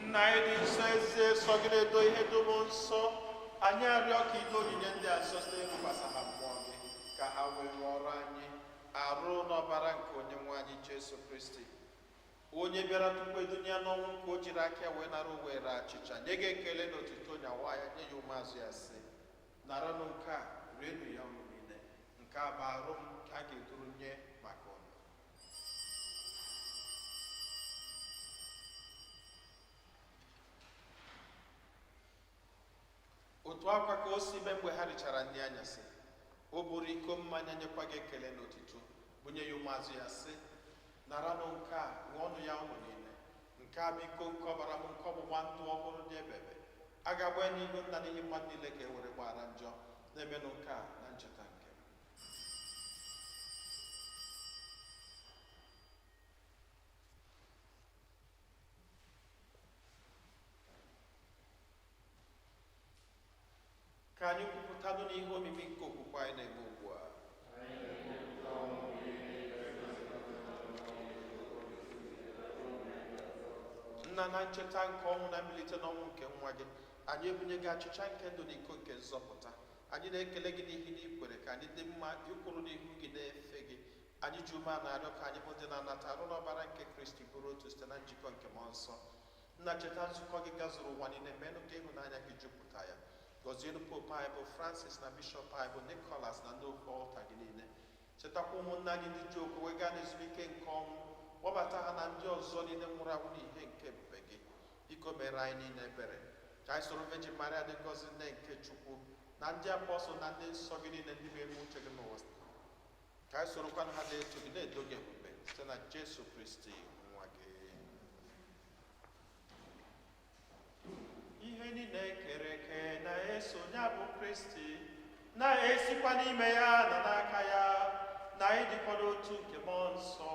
Nna anyị dị nsọ, ezi nsọ gị na-edo ihe dum nsọ. Anyị arịọ ka ido onyinye ndị a nsọ site n'ịwụkwasị ha mmụọ gị, ka ha wee rụọ anyị arụ n'ọbara nke onye nwe anyị Jesu Kristi, onye bịara tupu edunye ya n'ọnwụ nke o jiri aka ya wee nara were achịcha nye gị ekele na otuto, nyawa ya, nye ya ụmụazụ ya, sị: "Naranụ nke a, rienụ ya unu niile. Nke a bụ arụ m ka a ga-eduru nye maka unu." Otu akwa ka o si mee mgbe ha richara nri anyasị, o buru iko mmanya, nyekwa gị ekele na otuto, bunye ya ụmụazụ ya, sị: "Naranụ nke a, ṅụọnụ ya unu niile. Nke a bụ iko nke ọbara m, nke ọgbụgba ndụ ọhụrụ dị ebebe. A ga-agba ya n'ihu Nna n'ihi mmadụ niile ka e were gbaghara njọ. Na-emenụ nke a na ncheta nke m." Ka anyị kwupụtanụ n'ihe omimi nke okwukwe anyị na-eme ugbu a. Nna, na ncheta nke ọnwụ na mbilite n'ọnwụ nke nwa gị, anyị ebunye gị achịcha nke ndụ na iko nke nzọpụta. Anyị na-ekele gị n'ihi na ikwere ka anyị dị mma ịkwụrụ n'ihu gị na-efe gị. Anyị ji ume a na-arịọ ka anyị bụ ndị na-anata arụ n'ọbara nke Kristi bụrụ otu site na njikọ nke mmụọ nsọ. Nna, cheta nzukọ gị gazuru ụwa niile, menụ ka ịhụnanya gị jupụta ya. Gọzienụ Pope anyị bụ Francis na Bishọp anyị bụ Nicholas na ndị ofe ọlta gị niile. Chetakwa ụmụnna anyị ndị ji okwukwe gaa n'ezumike nke ọnwụ, kpọbata ha na ndị ọzọ niile nwụrụ anwụ n'ihe nke ebube gị. Biko mere anyị niile ebere, ka anyị soro Virgin Maria dị ngọzi, nne nke Chukwu, na ndị apọstụl na ndị nsọ gị niile ndị na-eme uche gị n'ụwa, ka anyị sorokwa ha na-eto gị, na-edo gị ebube, site na Jesu Kristi nwa gị. Ihe niile kere eke na-eso ya bụ Kristi, na-esikwa n'ime ya na n'aka ya, na ịdịkwa n'otu nke Mmụọ Nsọ,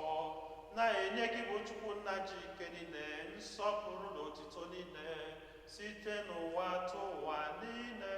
na-enye gị bụ Chukwu Nna ji ike niile, nsọpụrụ na otito niile, site n'ụwa tụ ụwa niile.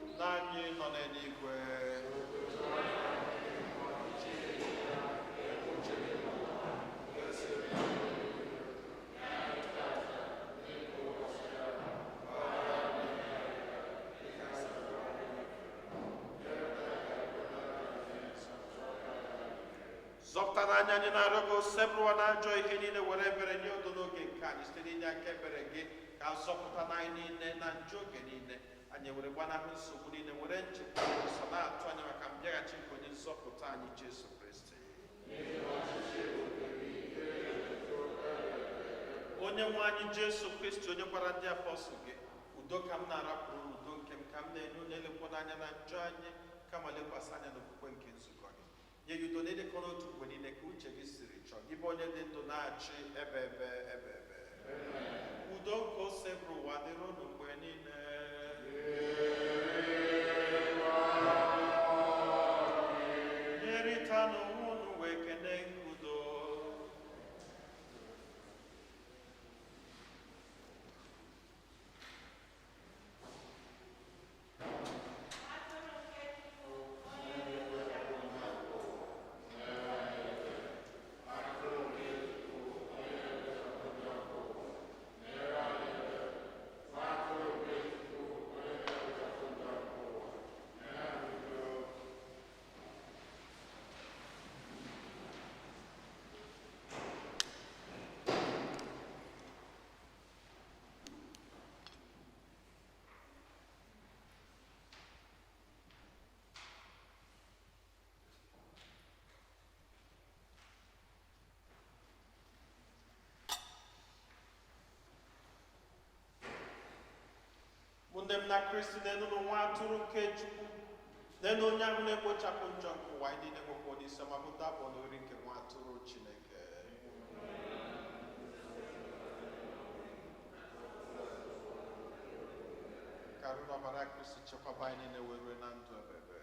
Nna anyị nọ n'eluigwe, zọpụta n'anya anyị na-arịọ gị osebụrụwa na ajọ ihe niile, were ebere nye udo n'oge nke anyị site n'inye aka ebere gị, ka zọpụta na anyị niile na njọ oge niile, anyị were gbanahụ nsogbu niile, were nchekwa nsọ na-atụ anya maka mbịaghachi nke onye nzọpụta anyị Jesu Kristi. Onye nwe anyị Jesu Kristi, onye gwara ndị apọstụl gị, udo ka m na-arapụrụ unu, udo nke m ka m na-enye unu, elekwana anya na njọ anyị, kama lekwasị anya n'okwukwe nke nzukọ gị. Nye ya udo n'ịdịkọ n'otu mgbe niile ka uche gị siri chọọ, gị bụ onye dị ndụ na-achị ebe ebe ebe ebe. Udo nke ose bụrụ ụwa dịrị unu mgbe niile. Nyerịta n'onwe unu wee kene udo. Ụmụnne m na Kristi, na-enu nwa atụrụ nke Chukwu, na-enu onye ahụ na-ekpochapụ njọ nke ụwa anyị niile, nwekwa onye ma bụta abụọ n'ori nke nwa atụrụ Chineke. Ka arụ na ọbara Kristi chekwaba anyị niile wee rue na ndụ ebebe.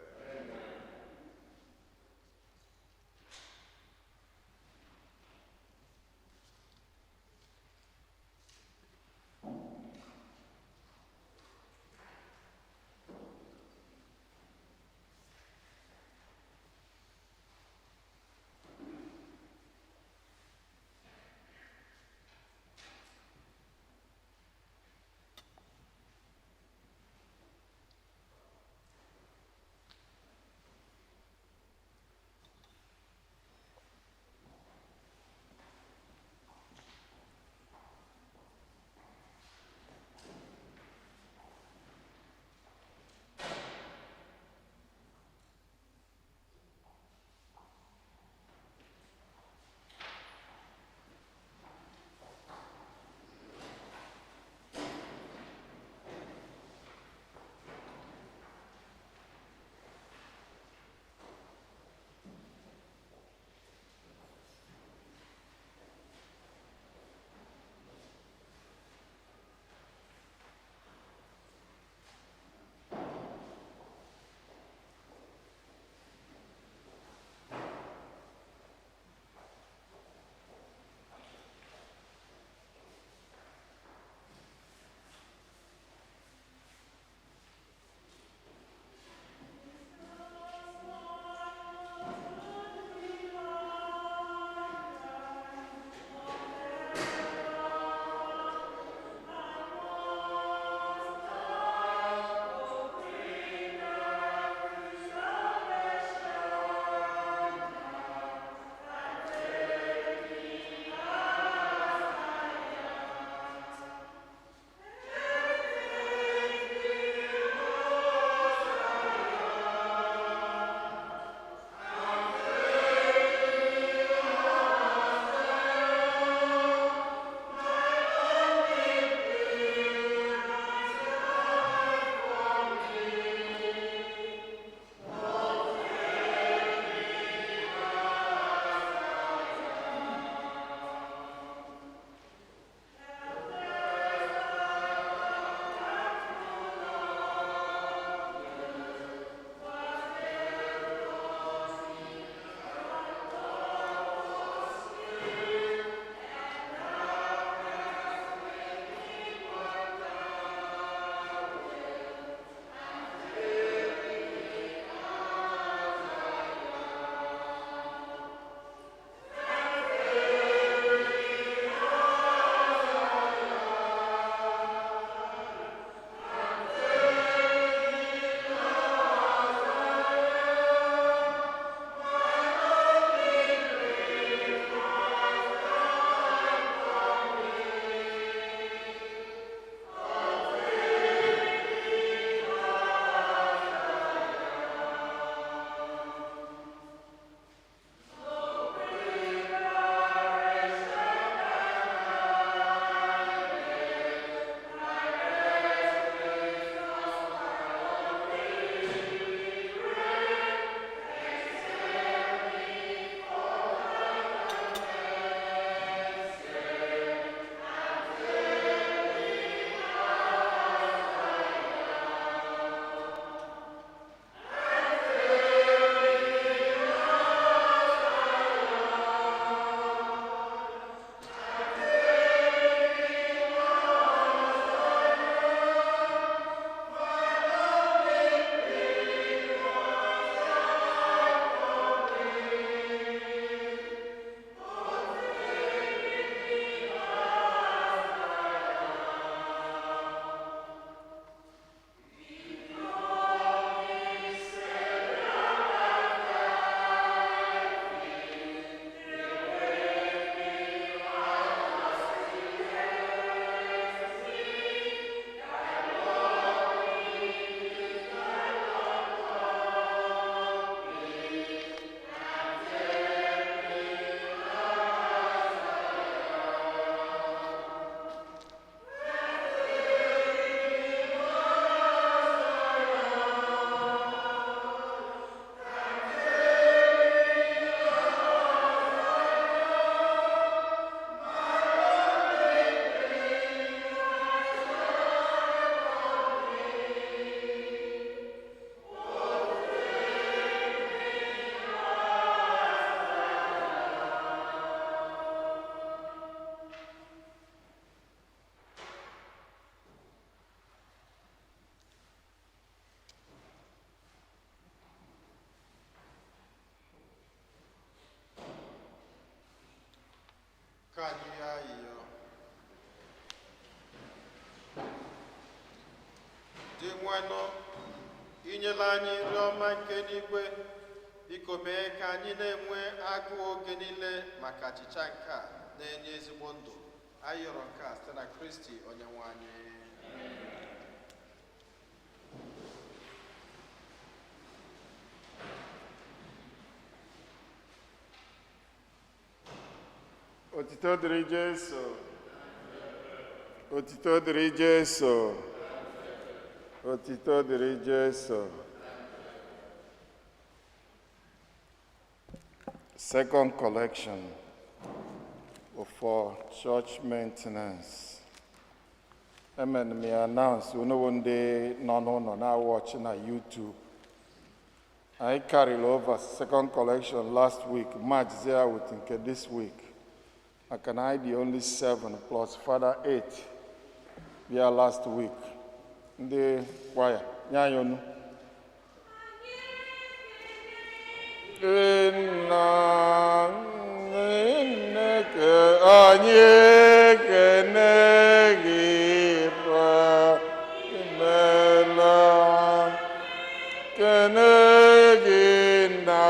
Ka anyị rịọ ayịyọ. Dinwenụ, inyela anyị nri ọma nke n'igwe, biko mee ka anyị na-enwe agụụ oge niile maka achịcha nke a na-enye ezigbo ndụ. Anyị yọrọ nke a site na Kristi Onyenwe anyị. Otito dịrị Jesu. Otito dịrị Jesu. Otito dịrị Jesu. Second collection for church maintenance. Emere m ya announce unu bụ ndị nọ n'ụlọ na-watch na YouTube. Anyị carried over second collection last week, match there with nke this week. Maka na anyị dị only seven plus father eight bịa last week. Ndị kwaya, nye anyị onu. Nna Chineke anyị ekene gị kwa imela. Kene gị nna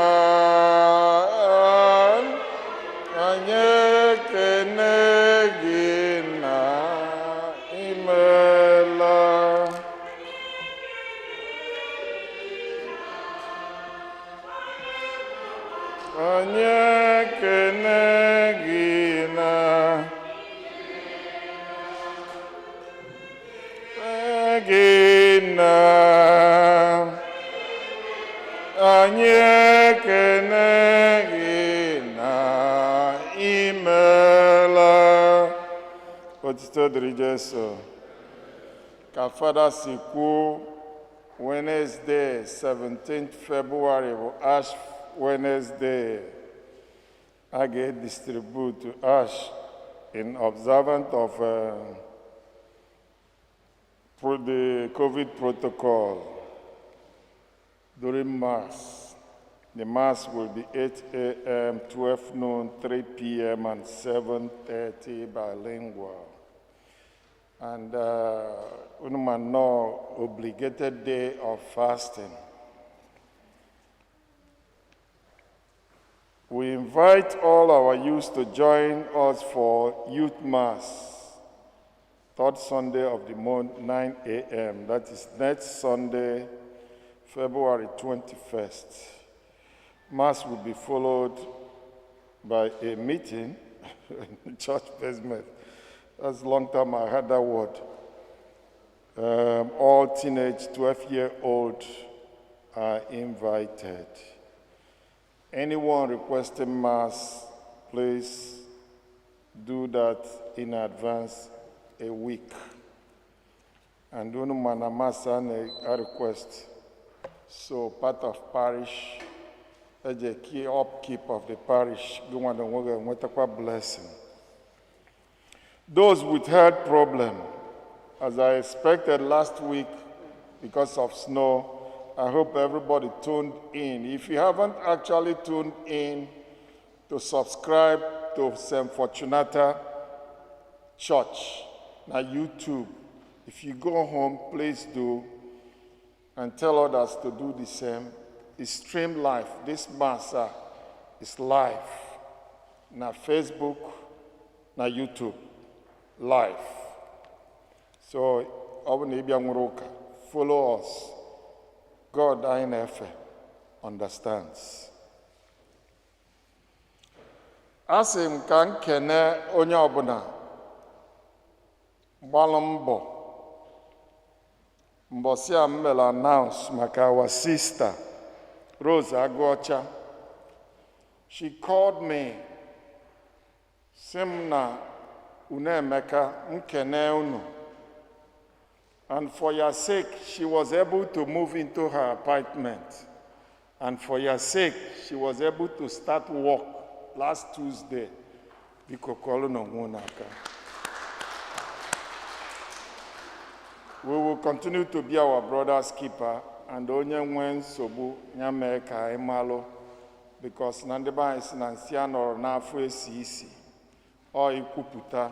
anyị ekene gị nna imela. Anyị ekene gị na gị na anyị ekene gị na imela. Otito dịrị Jesu. Ka Fada si kwuo, Wednesday, 17th February bụ Ash Wednesday. A ga-edistribute ash in observance of the COVID protocol during Mass. The Mass will be 8 a.m., 12 noon, 3 p.m., and 7:30 bilingual. And unu ma nnọọ obligated day of fasting. We invite all our youth to join us for Youth Mass, third Sunday of the month, 9 a.m. That is next Sunday, February 21st. Mass will be followed by a meeting in the church basement. That's a long time I heard that word. All teenage 12-year-old are invited. Anyone requesting Mass, please do that in advance a week. And unu ma na Mass a na request. So part of parish, eje key upkeep of the parish, gị nwa na onwe gị enwetakwa blessing. Those with health problem, as I expected last week because of snow, I hope everybody tuned in. If you haven't actually tuned in to subscribe to St. Fortunata Church na YouTube, if you go home, please do, and tell others to do the same. It's stream live. This Mass is live. Na Facebook, na YouTube, live. So, ọ bụ na ị bịa nwere ụka, follow us. God anyị na-efe understands. A sị m ka m kene onye ọbụla gbalụ mbọ mbọsị a m mere announce maka our sister Rose Agụọcha. She called me sị m na unu emeka m kene unu. And for your sake, she was able to move into her apartment. And for your sake, she was able to start work last Tuesday. Biko kụọrọ nụ onwe unu aka. We will continue to be our brother's keeper and onye nwee nsogbu ya mee ka anyị malụ because na ndị be anyị si na nsị a nọrọ n'afọ esi isi. Ọ ikwupụta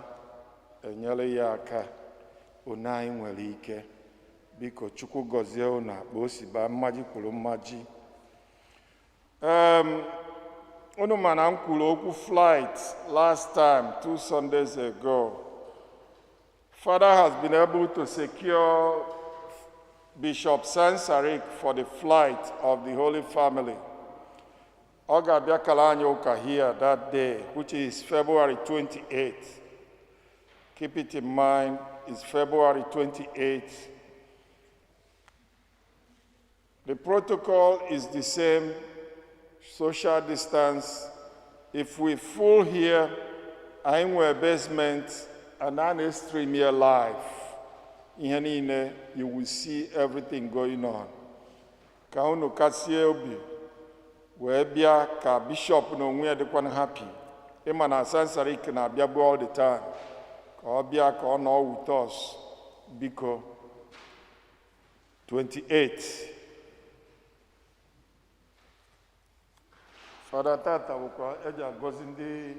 enyere ya aka one anyị nwere ike. Biko Chukwu gọzie unu akpa o si baa mmaji kwuru mmaji. Unu ma na m kwuru okwu flight last time, 2 Sundays ago. Father has been able to secure Bishop Sansaricq for the flight of the Holy Family. Ọ ga-abịa kala anyị ụka here that day, which is February 28th. Keep it in mind, it's February 28th. The protocol is the same, social distance. If we full here, anyị nwere basement and a na-stream here live. Ihe niile, you will see everything going on. Ka unu kasie obi wee bịa ka bishọp na onwe ya dịkwana happy. Ịma na Sansaricq na-abịabu all the time. Ka ọ bịa ka ọ nọọ with us. Biko, 28. Fada, tata bụkwa eji agọzi ndị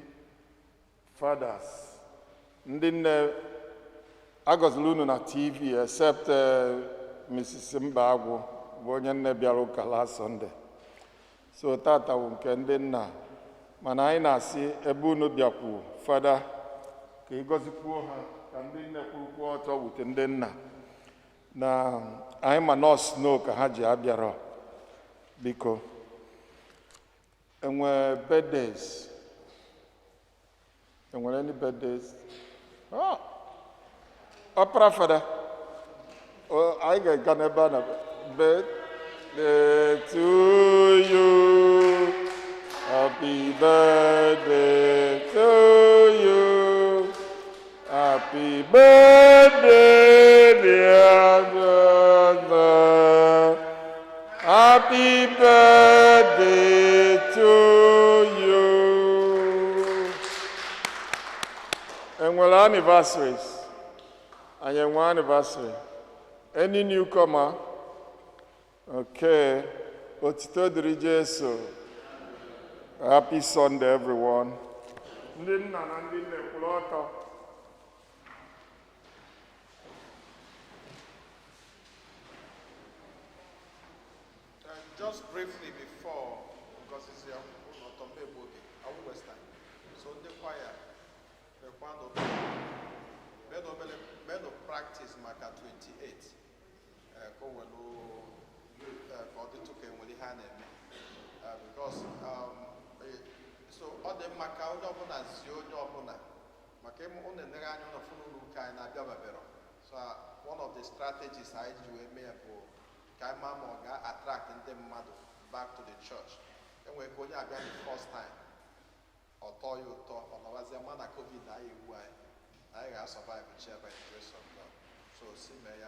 fathers. Ndị nne agọziri unu na TV, except Mrs. Mbagwu bụ onye nne bịara ụka last Sunday. So tata bụ nke ndị nna, mana anyị na-asị ebe unu bịakwu, fada, ka ị gọzikwuo ha ka ndị nne kwurukwuo ọtọ wute ndị nna na anyị ma nọọsụ snow ka ha ji abịarọ. Biko, enwe birthdays? Enwere any birthdays? Oh, ọpara fada. Oh, anyị ga-aga n'ebe a na birthday to you. Happy birthday to you. Happy birthday, dear brother. Happy birthday to you. Enwere anniversaries? Anyị enwe anniversary? Any newcomer? Okay. Otito dịrị Jesu. Happy Sunday, everyone. Ndị nna na ndị nne kwụrụ ọtọ. Just briefly before ngọzizi ụlọ mmegbu oge, I won't waste time. So ndị kwaya mekwanụ menụ obere menụ practice maka 28, ka o welu ka ọ dịtụ ka enwere ihe a na-eme. Because so ọ dị mma ka onye ọbụla zie onye ọbụla maka ịmụ ụnụ enere anya ụlọ fụnụ ụlọ ụka anyị na-abịa babero. So one of the strategies anyị ji wee mee bụ ka anyị maa ma ọ ga-attract ndị mmadụ back to the church. Enwere ka onye abịa the first time, ọ tọọ ya ụtọ, ọ nọbazie ma na COVID na anyị ewu anyị na anyị ga-survive chia by the grace of God. So si mee ya.